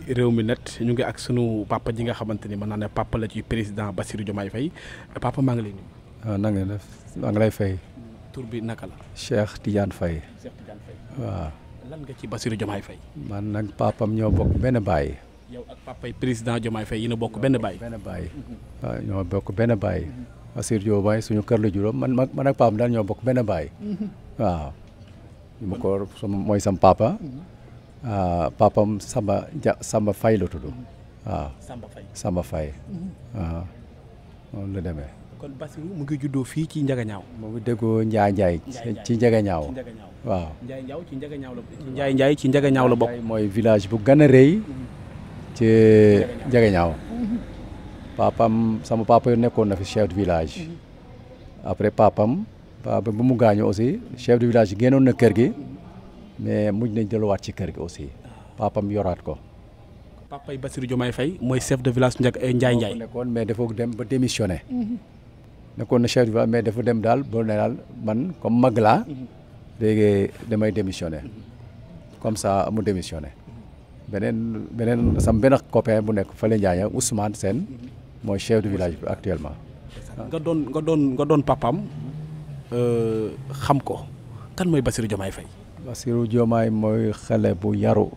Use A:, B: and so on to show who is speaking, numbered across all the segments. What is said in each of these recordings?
A: Rewmi Net ñu ngi ak sunu papa ji nga xamante ni mën naa ne papa la ci président Bassirou Diomaye Faye papa maa ngi lay nuyu.
B: waaw na nga def maa ngi lay fay.
A: tur bi naka la.
B: Cheikh Tidiane Faye.
A: Cheikh Tidiane Faye.
B: waaw.
A: lan nga ci Bassirou Diomaye Faye.
B: man nag papam ñoo bokk benn baay.
A: yow ak papay président Diomaye Faye yéen a bokk benn baay.
B: benn baay. waaw ñoo bokk benn baay. Bassirou Diomaye suñu kër la juróom man ak papam daal ñoo bokk benn baay. waaw. mu ko mooy sam papa. papam Samba Faye la tudd. waaw Samba Faye. waaw noonu la demee.
A: kon Bassirou mu ngi juddoo fii ci Njagañaaw.
B: mu ngi déggoo Njaay ci Njagañaaw. waaw
A: Njaay ci Njagañaaw la Njaay ci Njagañaaw la bokk.
B: mooy village bu gën a rëy ci Njagañaaw. sama papa yu nekkoon na fi chef de village. après papam bu mu gaañoo aussi chef de village génnoon na kër gi. mais mujj nañ delluwaat ci kër gi aussi papam yoraat ko.
A: papay Bassirou Diomaye Faye mooy chef de village Njaay
B: nekkoon mais dafa dem ba démissionné. nekkoon na chef de village mais dafa dem daal boo ne daal man comme mag laa léegi damay démissionné comme ça mu démissionné. beneen benn copain bu nekk fële Njaaña Ousmane Sène mooy chef de village bi actuellement.
A: nga doon papaam xam ko kan mooy Bassirou Diomaye Faye.
B: Bassirou Diomaye mooy xale bu yaru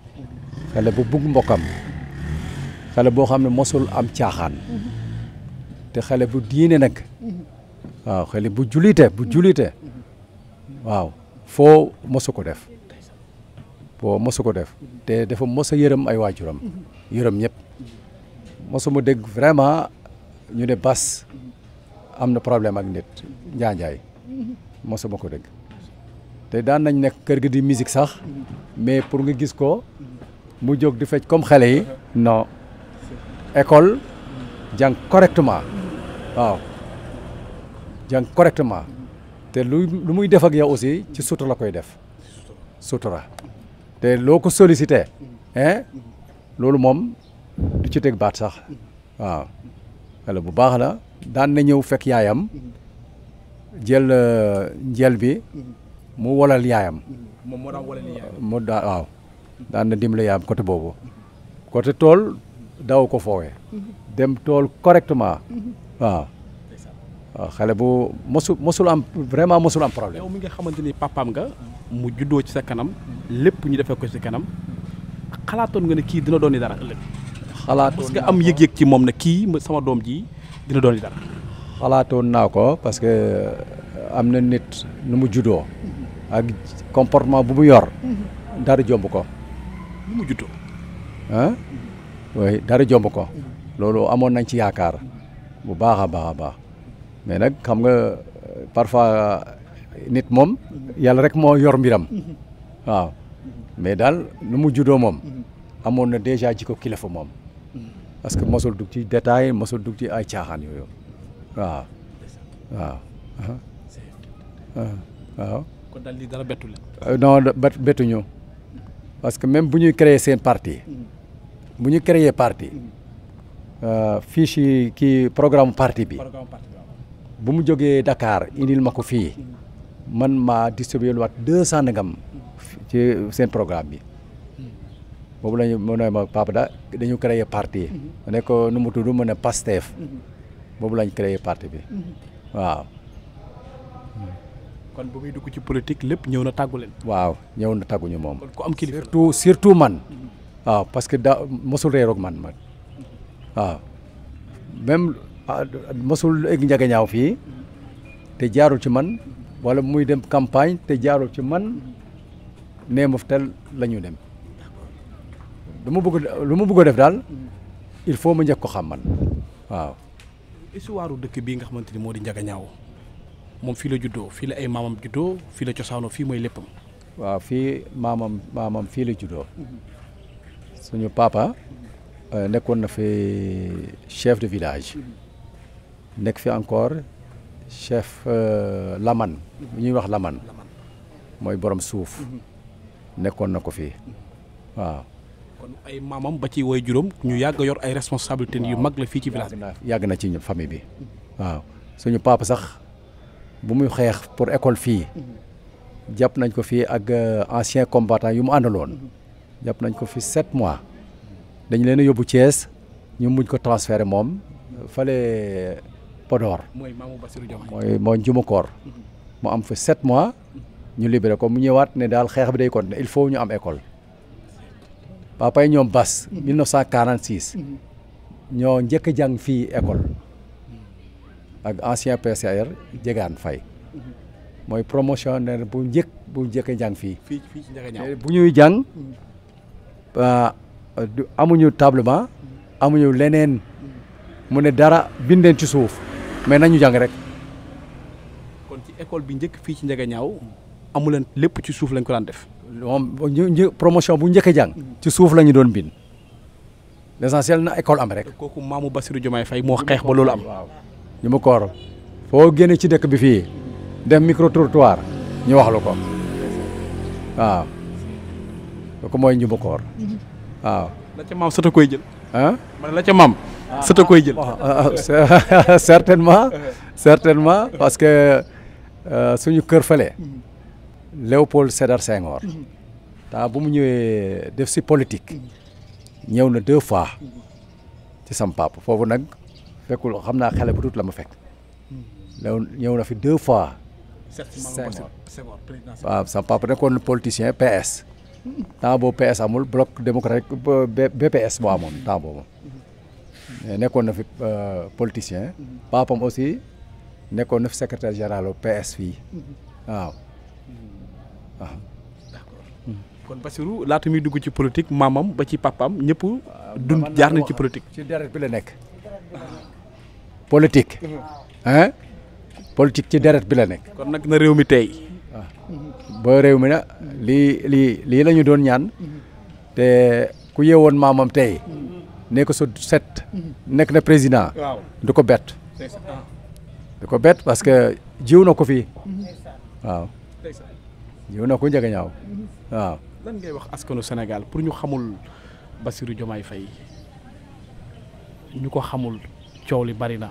B: xale bu bugg mbokkam xale boo xam ne mosul am caaxaan te xale bu diine nag waaw xale bu julite waaw foo mosu ko def te dafa mos a yërëm ay waajuram yërëm ñëpp mosuma dégg vraiment ñu ne Bass am na problème ak nit njaanjaay mosuma ko dégg te daan nañ nekk kër gi di musique sax mais pour nga gis ko mu jóg di fecc comme xale yi non école jàng correctement waaw jàng correctement te lu muy def ak yow aussi ci sutura la koy def sutura te loo ko sollicité loolu moom du ci teg baat sax waaw xale bu baax la daan na ñëw fekk yaayam jël njël bi mu wolal yaayam.
A: moom moo daan wolal yaayam.
B: waaw daan na dimbale yaayam côté boobu côté tool daw ko foowee dem tool correctement waaw xale bu mosul am vraiment mosul am problème.
A: yow mi nga xamante ni papaam nga mu juddoo ci sa kanam lépp ñu defee ko ci kanam xalaatoon nga ne kii dina doon dara ëllëg. parce que am yëg-yëg ci moom ne kii sama doom ji dina doon dara.
B: xalaatoon naa ko parce que am na nit nu mu juddoo. ak comportement bu mu yor. dara jomb ko.
A: nu mu juddoo.
B: oui dara jomb ko. loolu amoon nañ ci yaakaar bu baax a baax mais nag xam nga parfois nit moom yàlla rek moo yor mbiram. waaw mais daal nu mu juddoo moom. amoon na déjà jikko kilifa moom. parce que mosul dugg ci détail mosul dugg ci ay caaxaan yooyu waaw. waaw.
A: kon daal lii dara bettu leen.
B: non bettuñu parce que même bu ñuy créer seen parti bu ñu créer parti fiche yi kii programme parti bi bu mu jógee Dakar indil ma ko fii man maa distribué lu wat 200 nangam ci seen programme bi boobu lañu mu ne ma papa dañu créer parti ma ne ko nu mu tudd mu ne Pastef boobu lañ créer parti bi waaw.
A: kon bu muy dugg ci politique lépp ñëw na tàggu leen.
B: waaw ñëw na tàgguñu moom.
A: kon ku am kilifa
B: surtout man. waaw parce que mosul réeroog man waaw même mosul egg Njagañaaw fii te jaarul ci man wala muy dem campagne te jaarul ci man nee ma tel la ñu dem lu ma bëgg a def daal il faut ma njëkk ko xam man waaw.
A: histoire dëkk bii nga xamante ni moo di Njagañaaw moom fii la juddoo fii la ay maamam juddoo fii la cosaanoo fii mooy léppam.
B: waaw fii maamam fii la juddoo suñu papa nekkoon na fi chef de village nekk fi encore chef Laman bu ñuy wax Laman mooy borom suuf nekkoon na ko fii waaw.
A: kon ay maamam ba ci woy juróom ñu yàgg yor ay responsabilités yu mag la fii ci village bi.
B: yàgg na ci famille bi waaw suñu papa sax bu muy xeex pour école fii jàpp nañ ko fii ak ancien combattant yu mu àndaloon jàpp nañ ko fi 7 mois dañ leen a yóbbu Thiès ñu muñ ko transféré moom fale Podor
A: mooy maamu Bassirou Diomaye
B: mooy Njumukoor mu am fa 7 mois ñu libéré ko mu ñëwaat ne daal xeex bi day continuer il faut ñu am école papa yi ñoom Bass 1946 ñoo njëkk a jàng fii école ak ancien PCR Jegaan Fay mooy promotionnaire bu njëkk a jàng fii
A: fii ci Ndiaganiao
B: bu ñuy jàng amuñu tablement amuñu leneen mu ne dara bindeen ci suuf mais nañu jàng rek.
A: kon ci école bi njëkk fii ci Ndiaganiao amu leen lépp ci suuf lañ ko daan def.
B: moom promotion bu njëkk a jàng ci suuf la ñu doon bind l'essentiel na école am rek.
A: kooku maamu Bassirou Diomaye Faye moo xeex ba loolu am.
B: waaw ñu mu koor foo génne ci dëkk bi fii dem micro trottoir ñu wax la ko waaw kooku mooy ñu mu koor waaw.
A: la ca maam sota koy jël.
B: ah
A: man la ca maam. sota koy jël.
B: certainement parce que suñu kër fële Léopold Sédar Senghor temps bu mu ñëwee def si politique ñëw na 2 fois ci sam papa foofu nag fekkul xam naa xale bu tuut la ma fekk ñëw na fi 2 fois.
A: Senghor
B: waaw sam papa nekkoon politicien PS temps boobu PS amul bloc démocratique BPS moo amoon temps boobu nekkoon na fi politicien papam aussi nekkoon na fi secrétaire général PS fii waaw.
A: d'accord kon Bassirou laata muy dugg ci politique maamam ba ci papam ñëpp dund jaar nañ ci politique.
B: ci deret bi la nekk. politique. hein politique ci deret bi la nekk.
A: kon nag na réew mi tey.
B: ba réew mi na lii la ñu doon ñaan te ku yeewoon maamam tey ne ko su set nekk na président.
A: waaw
B: du ko bett. du ko bett parce que jiw na ko fii waaw. jiw na ko Ndiaganiao waaw.
A: lan ngay wax askanu Sénégal pour ñu xamul Bassirou Diomaye Faye ñu ko xamul coow li bari na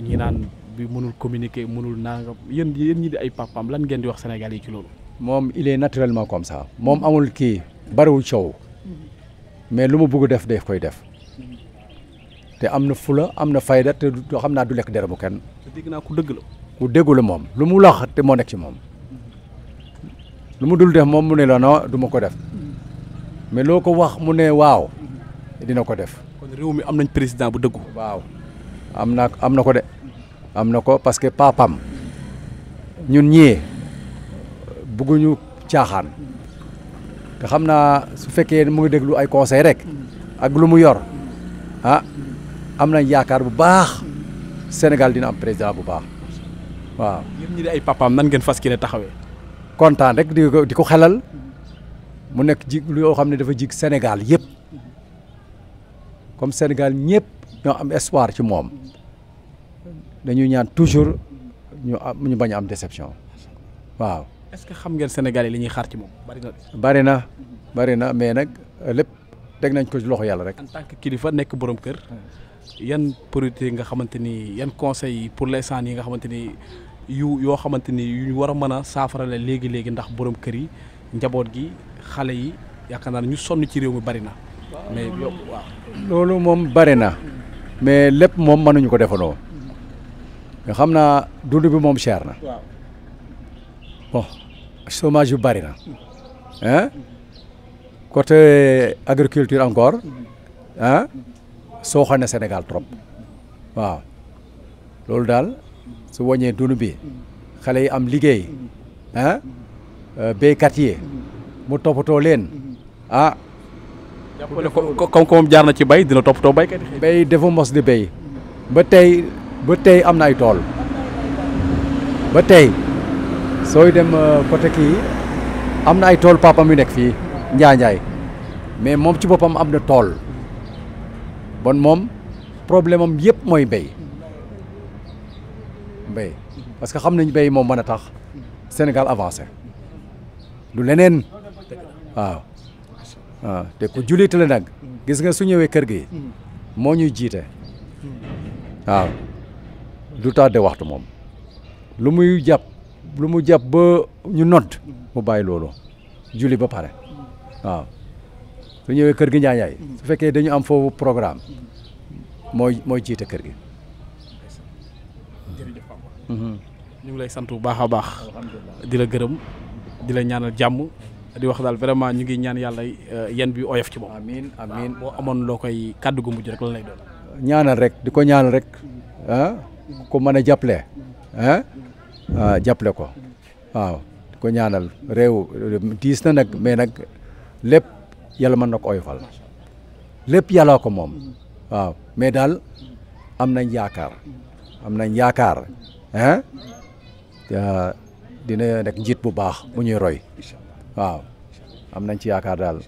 A: ñi naan bi mënul communiquer mënul nangam yéen ñi di ay papaam lan ngeen di wax Sénégal yi ci loolu.
B: moom il est naturellement comme ça moom amul kii bariwul coow mais lu mu bëgg def daf koy def te am na fula am na fayda te xam naa du lekk dara bu kenn.
A: te dégg naa ku dëgg la.
B: ku déggu la moom lu mu lax te moo nekk ci moom lu mu dul def moom mu ne la non du ma ko def mais loo ko wax mu ne waaw dina ko def.
A: kon réew mi am nañ président bu dëggu.
B: waaw am na ko de am na ko parce que papam ñun ñii bëgguñu caaxaan te xam naa su fekkee mu ngi déglu ay conseil rek ak lu mu yor am nañ yaakaar bu baax Sénégal dina am président bu baax waaw.
A: yéen ñi di ay papaam nan ngeen fas yéene taxawee.
B: kontaan rek di ko xelal mu nekk ji loo xam ne dafa jig Sénégal yëpp comme Sénégal ñëpp ñoo am espoir ci moom dañuy ñaan toujours ñu bañ a am déception waaw.
A: est-ce que xam ngeen Sénégal yi li ñuy xaar ci moom
B: bari na mais nag lépp teg nañ ko ci loxo yàlla rek.
A: en tant que kilifa nekk borom kër yan priorité nga xamante ni yan conseils pour l'instant yi nga xamante ni yoo xamante ni yu war a mën a saafarale léegi ndax borom kër yi njaboot gi xale yi yaakaar naa ne ñu sonn ci réew mi bari na. mais waaw.
B: loolu moom bari na mais lépp moom mënuñu ko defandoo nga xam naa dund bi moom cher na.
A: waaw.
B: bon chômage yu bari na hein côté agriculture encore ah sooxe na Sénégal trop waaw loolu daal su wàññee dund bi xale yi am liggéey ah béykat yi mu toppatoo leen ah.
A: jàppale ko comme moom jaar na ci bay dina toppatoo baykat yi.
B: bay dafa mos di béy ba tey am na ay tool ba tey sooy dem côté kii am na ay tool papam yu nekk fii Njaanjaay mais moom ci boppam am na tool bon moom problème am yëpp mooy mbéy parce que xam nañ béy moom mën a tax Sénégal avancé du leneen waaw te ku jullit la nag gis nga su ñëwee kër gi moo ñuy jiite waaw du tardé waxtu moom lu mu jàpp ba ñu nodd mu bàyyi loolu julli ba pare waaw su ñëwee kër gi Njaañaay su fekkee dañu am foofu programme mooy jiite kër gi.
A: jërëjëf papa. ñu ngi lay sant bu baax a baax. di la gërëm di la ñaanal jàmm di wax daal vraiment ñu ngi ñaan yàlla yan bi oyof ci moom.
B: amiin amiin
A: boo amoon loo koy kàddu gu mujj rek lan lay doon.
B: ñaanal rek di ko ñaanal rek ko mën a jàppale jàppale ko waaw di ko ñaanal réew diis na nag mais nag lépp yàlla mën na ko oyofal lépp yàlla ko moom waaw mais daal am nañ yaakaar dina nekk njiit bu baax bu ñuy roy waaw am nañ ci yaakaar daal.